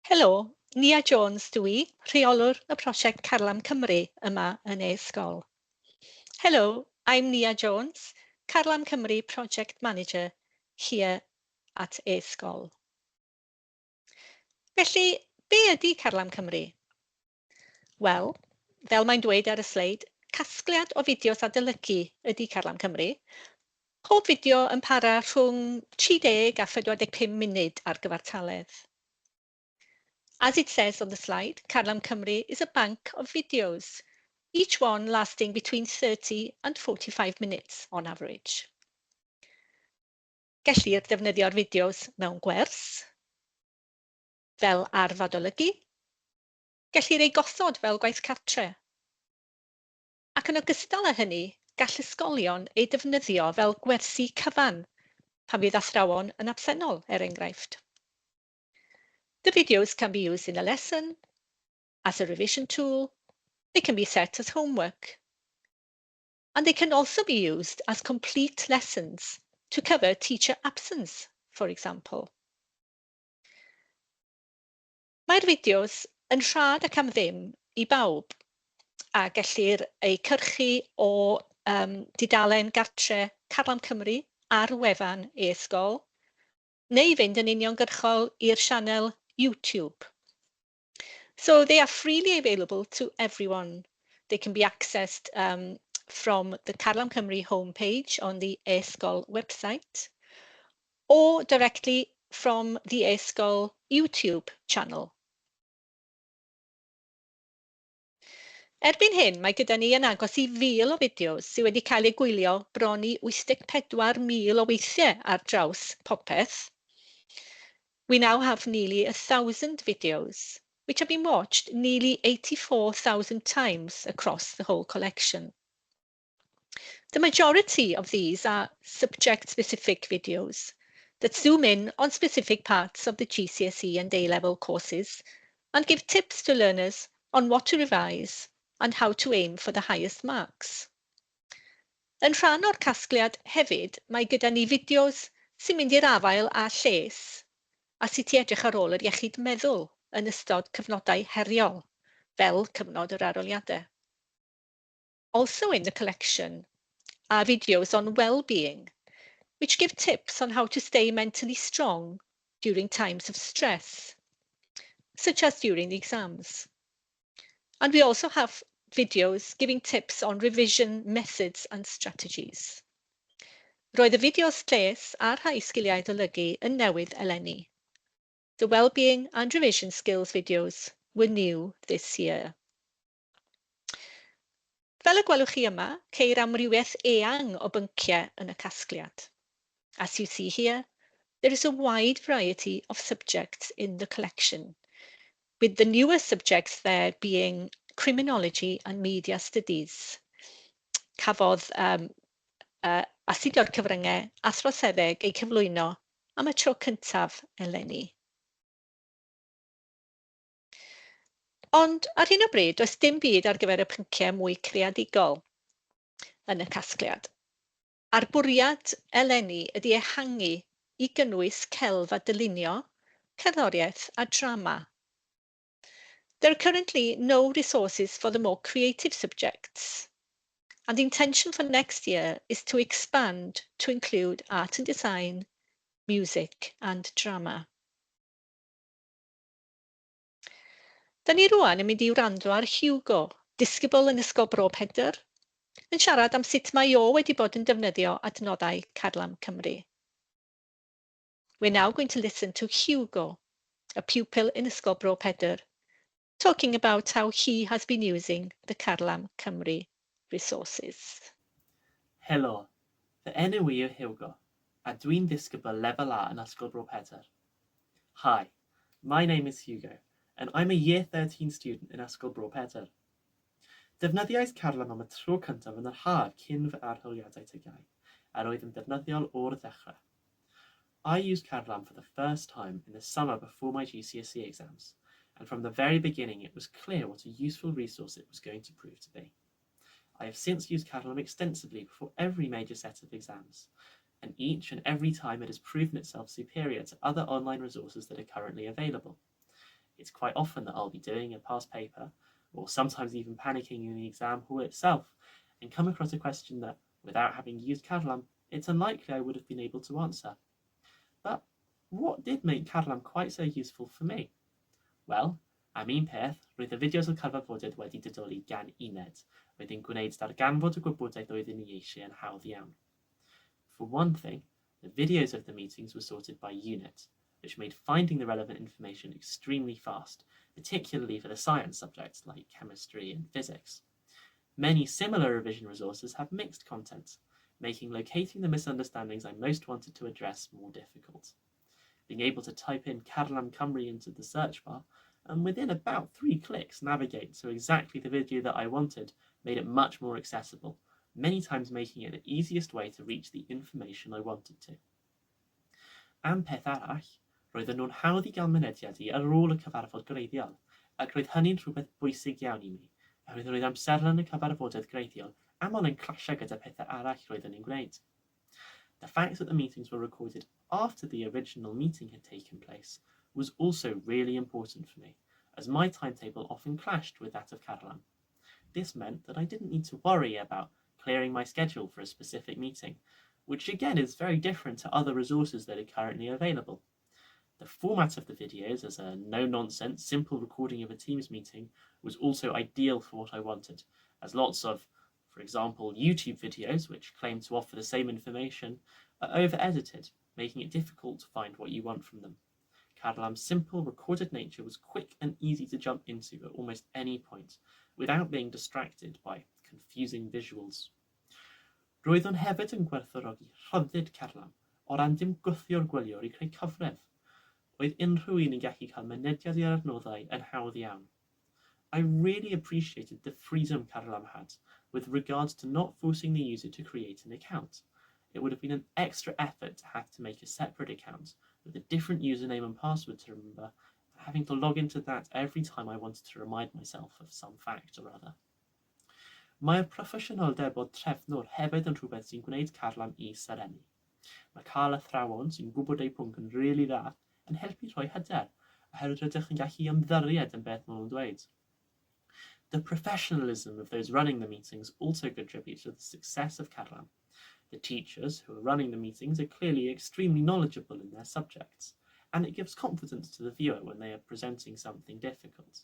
Helo, Nia Jones dw i, rheolwr y prosiect Carlam Cymru yma yn e-sgol. Hello, I'm Nia Jones, Carlam Cymru Project Manager here at e-sgol. Felly, be ydy Carlam Cymru? Wel, fel mae'n dweud ar y sleid, casgliad o fideos adolygu ydy Carlam Cymru. Pob fideo yn para rhwng 30 a 45 munud ar gyfartaledd. As it says on the slide, Carlam Cymru is a bank of videos, each one lasting between 30 and 45 minutes on average. Gellir defnyddio'r fideos mewn gwers, fel arf adolygu, gellir eu gosod fel gwaith cartre. Ac yn ogystal â hynny, gall ysgolion eu defnyddio fel gwersi cyfan pan fydd athrawon yn absennol, er enghraifft. The videos can be used in a lesson, as a revision tool, they can be set as homework. And they can also be used as complete lessons to cover teacher absence, for example. Mae'r fideos yn rhad ac am ddim i bawb, a gellir eu cyrchu o um, dudalen gartre Carlam Cymru ar wefan e-sgol, neu fynd yn uniongyrchol i'r sianel YouTube. So they are freely available to everyone. They can be accessed um, from the Carlam Cymru homepage on the e-sgol website or directly from the e-sgol YouTube channel. Erbyn hyn, mae gyda ni yn agos i 1,000 o fideos sydd wedi cael eu gwylio bron i 84,000 o weithiau ar draws popeth. We now have nearly 1,000 videos, which have been watched nearly 84,000 times across the whole collection. The majority of these are subject-specific videos that zoom in on specific parts of the GCSE and A-level courses and give tips to learners on what to revise and how to aim for the highest marks. Yn rhan o'r casgliad hefyd, mae gyda ni fideos sy'n mynd i'r afael â lles a sut i edrych ar ôl yr iechyd meddwl yn ystod cyfnodau heriol, fel cyfnod yr arholiadau. Also in the collection are videos on well-being, which give tips on how to stay mentally strong during times of stress, such as during the exams. And we also have videos giving tips on revision methods and strategies. Roedd y fideos lles a'r rhai sgiliau adolygu yn newydd eleni. The well-being and revision skills videos were new this year. Fel y gwelwch chi yma, ceir amrywiaeth eang o bynciau yn y casgliad. As you see here, there is a wide variety of subjects in the collection, with the newer subjects there being criminology and media studies. Cafodd um, uh, astudio'r cyfryngau a throseddeg eu cyflwyno am y tro cyntaf eleni. Ond ar hyn o bryd, does dim byd ar gyfer y pynciau mwy creadigol yn y casgliad. A'r bwriad eleni ydy ehangu i gynnwys celf a dylunio, cerddoriaeth a drama. There are currently no resources for the more creative subjects, and the intention for next year is to expand to include art and design, music and drama. Da ni rwan yn mynd i wrando ar Hugo, disgybl yn Ysgol Bro Pedr, yn siarad am sut mae o wedi bod yn defnyddio adnoddau Carlam Cymru. We're now going to listen to Hugo, a pupil in Ysgol Bro Pedr, talking about how he has been using the Carlam Cymru resources. Helo, fy enw i yw Hugo, a dwi'n ddisgybl Lefel A yn Ysgol Bro Pedr. Hi, my name is Hugo, and I'm a Year 13 student in Ysgol Bro Pedr. Defnyddiais Carlam am y tro cyntaf yn yr haf cyn fy arholiadau TGAU, a roedd yn ddefnyddiol o'r ddechrau. I used Carlam for the first time in the summer before my GCSE exams, and from the very beginning it was clear what a useful resource it was going to prove to be. I have since used Carlam extensively before every major set of exams, and each and every time it has proven itself superior to other online resources that are currently available. It's quite often that I'll be doing a past paper, or sometimes even panicking in the exam hall itself, and come across a question that, without having used Carlam, it's unlikely I would have been able to answer. But what did make Carlam quite so useful for me? Wel, am un peth, roedd y fideos o'r cyfarfodydd wedi didoli gan uned, oedd yn gwneud darganfod y gwybodaeth oeddwn i eisiau yn hawdd iawn. For one thing, the videos of the meetings were sorted by unit, which made finding the relevant information extremely fast, particularly for the science subjects like chemistry and physics. Many similar revision resources have mixed content, making locating the misunderstandings I most wanted to address more difficult. Being able to type in Carlam Cymru into the search bar and within about 3 clicks navigate to exactly the video that I wanted made it much more accessible, many times making it the easiest way to reach the information I wanted to. Am peth arall, roedden nhw'n hawdd i gael mynediad i ar ôl y cyfarfod gwreiddiol, ac roedd hynny'n rhywbeth bwysig iawn i mi, oherwydd roedd amserlen y cyfarfodydd gwreiddiol aml yn clasio gyda pethau arall roeddwn i'n gwneud. The fact that the meetings were recorded after the original meeting had taken place was also really important for me, as my timetable often clashed with that of Carlam. This meant that I didn't need to worry about clearing my schedule for a specific meeting, which again is very different to other resources that are currently available. The format of the videos as a no-nonsense, simple recording of a Teams meeting was also ideal for what I wanted, as lots of, for example, YouTube videos, which claim to offer the same information, are over-edited, making it difficult to find what you want from them. Carlam's simple, recorded nature was quick and easy to jump into at almost any point, without being distracted by confusing visuals. Roeddwn hefyd yn gwerthfawrogi rhyddid Carlam o ran dim gwthio'r gwyliwr i creu cyfrif. Oedd unrhyw un yn gallu cael mynediad i'r adnoddau yn hawdd iawn. I really appreciated the freedom Carlam had with regards to not forcing the user to create an account. It would have been an extra effort to have to make a separate account with a different username and password to remember, and having to log into that every time I wanted to remind myself of some fact or other. Mae'r proffesiynoldeb o trefnwr hefyd yn rhywbeth sy'n gwneud Carlam i serennu. Mae cael athrawon sy'n gwybod eu pwnc yn rili dda yn helpu rhoi hyder, oherwydd rydych yn gallu ymddiried yn beth maen nhw'n dweud. The professionalism of those running the meetings also contributes to the success of Carlam. The teachers who are running the meetings are clearly extremely knowledgeable in their subjects, and it gives confidence to the viewer when they are presenting something difficult.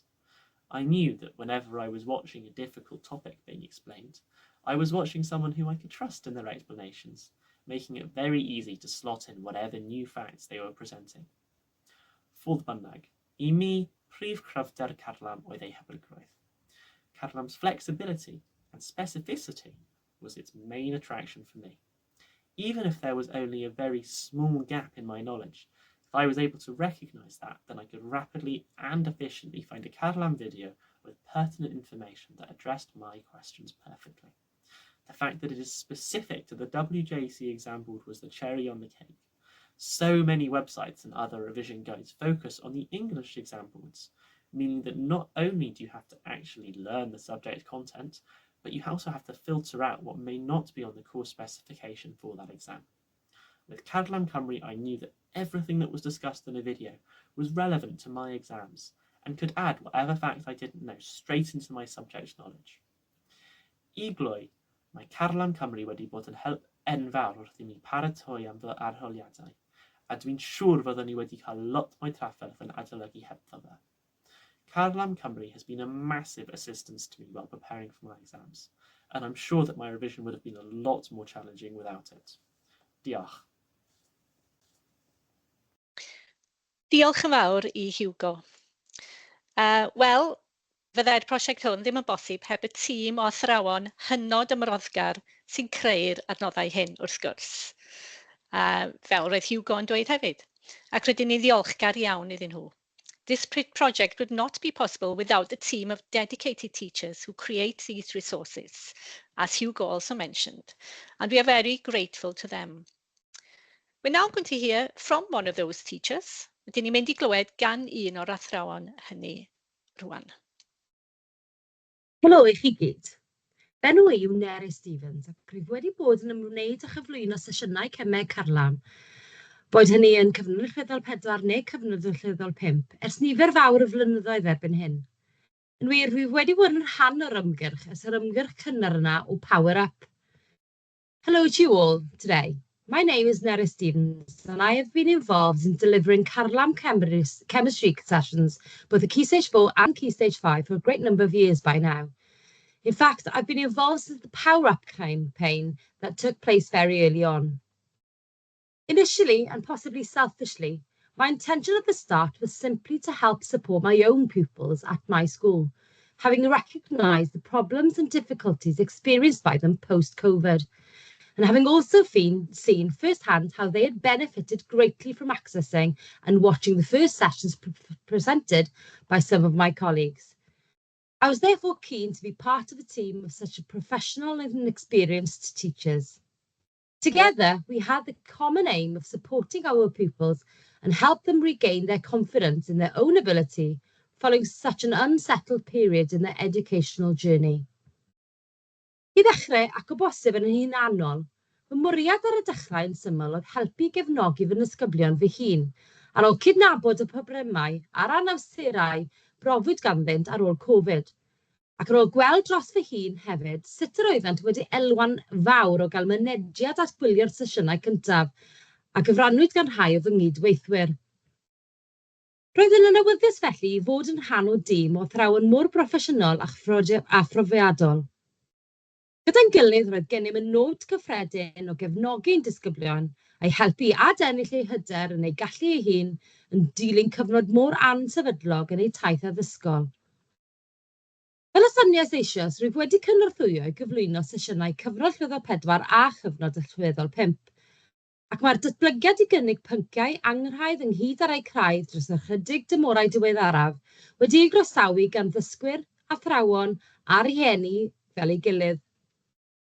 I knew that whenever I was watching a difficult topic being explained, I was watching someone who I could trust in their explanations, making it very easy to slot in whatever new facts they were presenting. Fodd bynnag, i mi, prif cryfder Carlam oedd ei hyblygrwydd. Carlam's flexibility and specificity was its main attraction for me. Even if there was only a very small gap in my knowledge, if I was able to recognize that, then I could rapidly and efficiently find a Carlam video with pertinent information that addressed my questions perfectly. The fact that it is specific to the WJEC exam board was the cherry on the cake. So many websites and other revision guides focus on the English exam boards, meaning that not only do you have to actually learn the subject content, but you also have to filter out what may not be on the course specification for that exam. With Carlam Cymru, I knew that everything that was discussed in a video was relevant to my exams and could add whatever facts I didn't know straight into my subject knowledge. I gloi, mae Carlam Cymru wedi bod yn help enfawr wrth i mi paratoi am fy arholiadau, a dwi'n siŵr fyddwn i wedi cael lot mwy trafferth yn adolygu hebddo fe. Carlam Cymru has been a massive assistance to me while preparing for my exams, and I'm sure that my revision would have been a lot more challenging without it. Diolch. Diolch yn fawr i Hugo. Wel, fyddai'r prosiect hwn ddim yn bosib heb y tîm o athrawon hynod ymroddgar sy'n creu'r adnoddau hyn, wrth gwrs. Fel roedd Hugo yn dweud hefyd. Ac rydyn ni ddiolchgar iawn iddyn nhw. This project would not be possible without the team of dedicated teachers who create these resources, as Hugo also mentioned, and we are very grateful to them. We're now going to hear from one of those teachers. Rydyn ni'n mynd i glywed gan un o'r athrawon hynny rwan. Helo i chi gyd. Fy enw i yw Nerys Stevens ac rwyf wedi bod yn ymwneud â chyflwyno sesiynau cemeg Carlam Boed hynny yn cyfnod allweddol 4 neu cyfnod allweddol 5, ers nifer fawr o flynyddoedd erbyn hyn. Yn wir, rwyf wedi bod yn rhan o'r ymgyrch ers yr ymgyrch cynnar yna o Power Up. Hello to you all today. My name is Nerys Stevens and I have been involved in delivering Carlam Chemistry sessions, both at Key Stage 4 and Key Stage 5, for a great number of years by now. In fact, I've been involved since the Power Up campaign that took place very early on. Initially, and possibly selfishly, my intention at the start was simply to help support my own pupils at my school, having recognised the problems and difficulties experienced by them post-COVID, and having also seen firsthand how they had benefited greatly from accessing and watching the first sessions presented by some of my colleagues. I was therefore keen to be part of a team of such a professional and experienced teachers. Together, we had the common aim of supporting our pupils and help them regain their confidence in their own ability following such an unsettled period in their educational journey. I ddechrau, ac o bosib yn hunanol, fy mwriad ar y dechrau yn syml oedd helpu gefnogi fy nisgyblion fy hun, ar ôl cydnabod y problemau a'r anawsterau brofwyd ganddynt ar ôl Covid, ac ar ôl gweld dros fy hun hefyd sut yr oeddent wedi elwa'n fawr o gael mynediad at gwylio'r sesiynau cyntaf, a gyfrannwyd gan rhai o fy nghydweithwyr. Roeddwn yn awyddus felly i fod yn rhan o dîm o athrawon mor broffesiynol a phrofiadol. Gyda'n gilydd, roedd gennym y nod cyffredin o gefnogi'n disgyblion a'i helpu adennill eu hyder yn eu gallu eu hun yn dilyn cyfnod mor ansefydlog yn eu taith addysgol. Fel y soniais eisoes, rwyf wedi cynorthwyo i gyflwyno sesiynau cyfnod allweddol 4 a chyfnod allweddol 5, ac mae'r datblygiad i gynnig pynciau anghraidd ynghyd â rhai craidd dros yr ychydig dymhorau diweddaraf wedi'i groesawu gan ddysgwyr, athrawon a rhieni fel ei gilydd.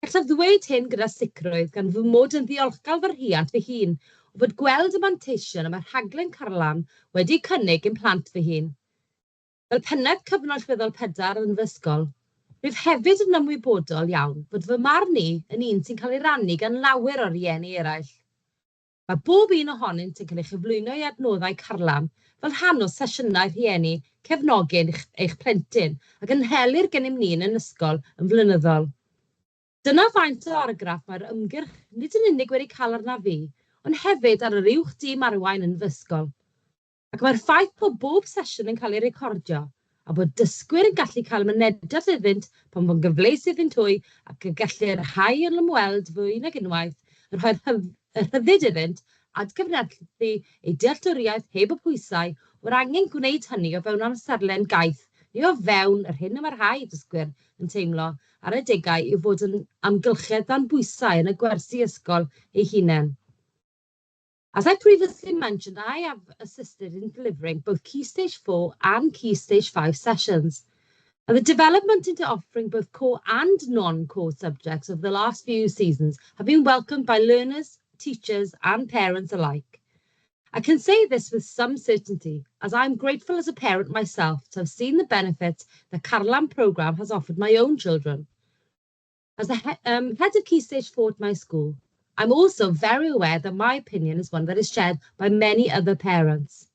Gallaf ddweud hyn gyda sicrwydd gan fy mod yn ddiolchgar fy rhiant fy hun o fod gweld y manteision y mae'r rhaglen Carlam wedi cynnig i'm plant fy hun. Fel pennaeth cyfnod allweddol 4 yn fy ysgol, rwyf hefyd yn ymwybodol iawn fod fy marn i yn un sy'n cael ei rannu gan lawer o rieni eraill. Mae bob un ohonynt yn cael ei chyflwyno i adnoddau Carlam fel rhan o sesiynau rhieni cefnogi eich plentyn a gynhelir gennym ni yn ysgol yn flynyddol. Dyna faint o argraff mae'r ymgyrch nid yn unig wedi cael arnaf fi, ond hefyd ar yr uwch dîm arwain yn fy ysgol. Ac mae'r ffaith bod bob sesiwn yn cael ei recordio a bod dysgwyr yn gallu cael mynediad iddynt pan fo'n gyfleus iddynt hwy ac y gellir rhai yn ymweld fwy nag unwaith yn rhoi'r y rhyddid iddynt atgyfnerthu eu dealltwriaeth heb y pwysau o'r angen gwneud hynny o fewn amserlen gaeth neu o fewn yr hyn y mae rhai dysgwyr yn teimlo ar adegau i'w fod yn amgylchedd dan bwysau yn y gwersi ysgol eu hunain. As I previously mentioned, I have assisted in delivering both Key Stage 4 and Key Stage 5 sessions. And the development into offering both core and non-core subjects over the last few seasons have been welcomed by learners, teachers and parents alike. I can say this with some certainty, as I'm grateful as a parent myself to have seen the benefits the Carlam programme has offered my own children. As the head of Key Stage 4 at my school, I'm also very aware that my opinion is one that is shared by many other parents,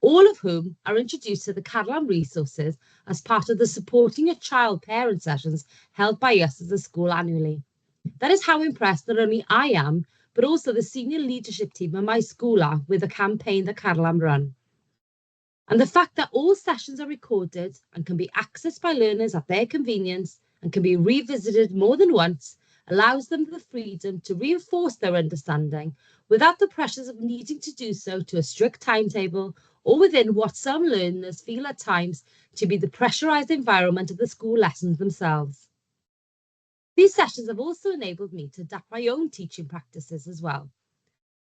all of whom are introduced to the Carlam resources as part of the Supporting a Child parent sessions held by us as a school annually. That is how impressed not only I am, but also the senior leadership team at my school are with the campaign that Carlam run. And the fact that all sessions are recorded and can be accessed by learners at their convenience and can be revisited more than once allows them the freedom to reinforce their understanding without the pressures of needing to do so to a strict timetable or within what some learners feel at times to be the pressurised environment of the school lessons themselves. These sessions have also enabled me to adapt my own teaching practices as well.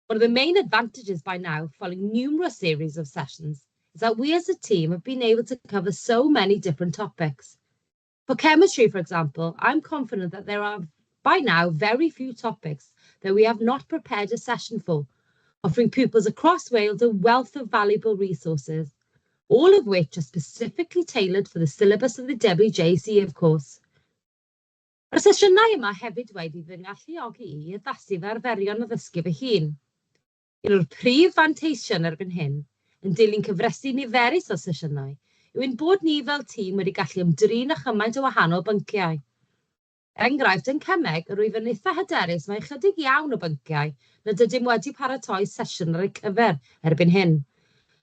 One of the main advantages by now, following numerous series of sessions, is that we as a team have been able to cover so many different topics. For chemistry, for example, I'm confident that there are by now very few topics that we have not prepared a session for, offering pupils across Wales a wealth of valuable resources, all of which are specifically tailored for the syllabus of the WJEC, of course. Mae'r sesiynau yma hefyd wedi fy ngalluogi i addasu fy arferion addysgu fy hun. Un o'r prif fanteision erbyn hyn, yn dilyn cyfresi niferus o sesiynau, yw ein bod ni fel tîm wedi gallu ymdrin â chymaint o wahanol bynciau. Er enghraifft, yn cemeg, rwyf yn eitha hyderus mae ychydig iawn o bynciau nad ydym wedi paratoi sesiwn ar eu cyfer erbyn hyn,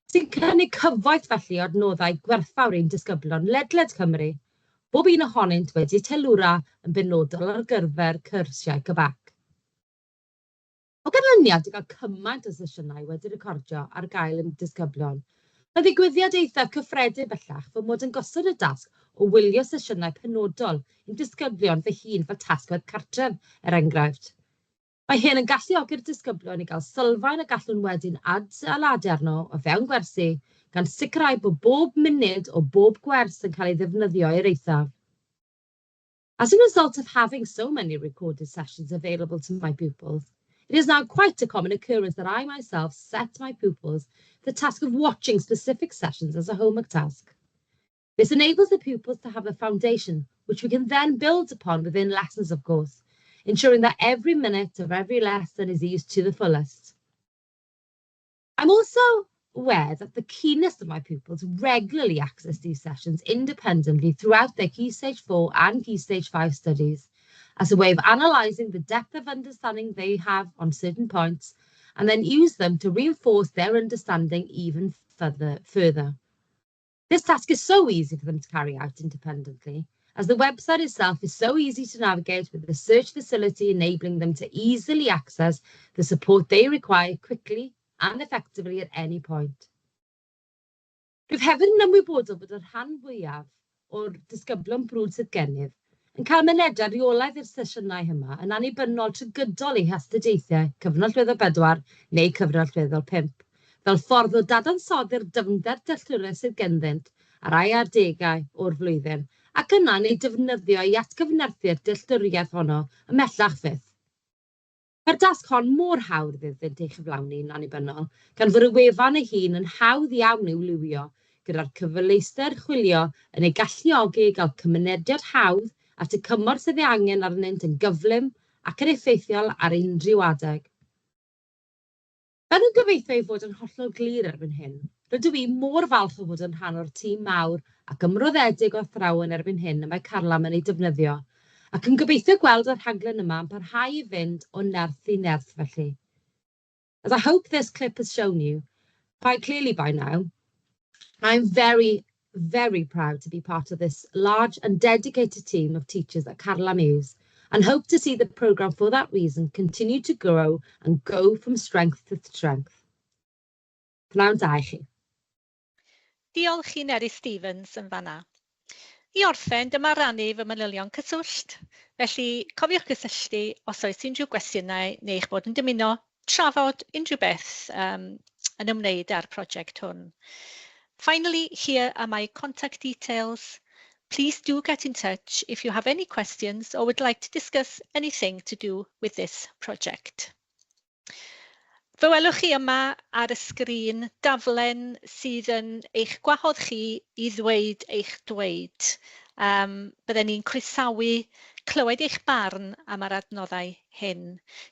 sy'n cynnig cyfoeth felly o adnoddau gwerthfawr i'n disgyblion ledled Cymru, bob un ohonynt wedi teilwra yn benodol ar gyfer cyrsiau CBAC. O ganlyniad i gael cymaint o sesiynau wedi recordio ar gael i'm disgyblion, mae'n ddigwyddiad eithaf cyffredin bellach fy mod yn gosod y dasg o wylio sesiynau penodol i'm disgyblion fy hun fel tasg cartref, er enghraifft. Mae hyn yn galluogi'r disgyblion i gael sylfaen y gallwn wedyn adeiladu arno o fewn gwersi, gan sicrhau bod bob munud o bob gwers yn cael ei ddefnyddio i'r eithaf. As a result of having so many recorded sessions available to my pupils, it is now quite a common occurrence that I myself set my pupils the task of watching specific sessions as a homework task. This enables the pupils to have a foundation, which we can then build upon within lessons, of course, ensuring that every minute of every lesson is used to the fullest. I'm also aware that the keenest of my pupils regularly access these sessions independently throughout their Key Stage 4 and Key Stage 5 studies as a way of analysing the depth of understanding they have on certain points and then use them to reinforce their understanding even further. This task is so easy for them to carry out independently, as the website itself is so easy to navigate, with the search facility enabling them to easily access the support they require quickly and effectively at any point. Rwyf hefyd yn ymwybodol bod y rhan fwyaf o'r disgyblion brwd sydd gennyf yn cael mynediad rheolaidd i'r sesiynau yma yn annibynnol trwy gydol eu hastudiaethau cyfnod allweddol 4 neu cyfnod allweddol 5, fel ffordd o dadansoddi'r dyfnder dealltwriaeth sydd ganddynt ar rai adegau o'r flwyddyn, ac yna'n ei defnyddio i atgyfnerthu'r dealltwriaeth honno ymhellach fyth. Mae'r dasg hon mor hawdd iddynt ei chyflawni yn annibynnol, gan fod y wefan ei hun yn hawdd iawn i'w lywio, gyda'r cyfleuster chwilio yn ei galluogi i gael mynediad hawdd at y cymorth sydd ei angen arnynt yn gyflym ac yn effeithiol ar unrhyw adeg. Fel yn gobeithio ei fod yn hollol glir erbyn hyn, rydw i mor falch o fod yn rhan o'r tîm mawr ac ymroddedig o athrawon erbyn hyn y mae Carlam yn ei defnyddio, ac yn gobeithio gweld y rhaglen yma yn parhau i fynd o nerth i nerth felly. As I hope this clip has shown you quite clearly by now, I'm very, very proud to be part of this large and dedicated team of teachers at Carlam use, and hope to see the programme for that reason continue to grow and go from strength to strength. Pnawn da i chi. Diolch i Nerys Stevens yn fanna. I orffen, dyma rannu fy manylion cyswllt. Felly, cofiwch gysylltu os oes unrhyw gwestiynau neu eich bod yn dymuno trafod unrhyw beth yn ymwneud â'r prosiect hwn. Finally, here are my contact details. Please do get in touch if you have any questions or would like to discuss anything to do with this project. Fe welwch chi yma ar y sgrin daflen sydd yn eich gwahodd chi i ddweud eich dweud. Bydden ni'n croesawu clywed eich barn am yr adnoddau hyn.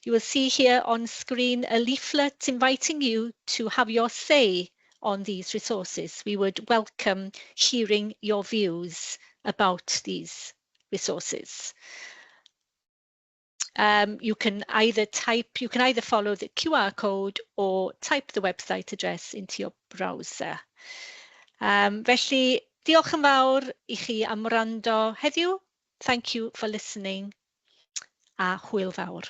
You will see here on screen a leaflet inviting you to have your say on these resources. We would welcome hearing your views about these resources. You can either follow the QR code or type the website address into your browser. Felly, diolch yn fawr i chi am wrando heddiw. Thank you for listening, a hwyl fawr.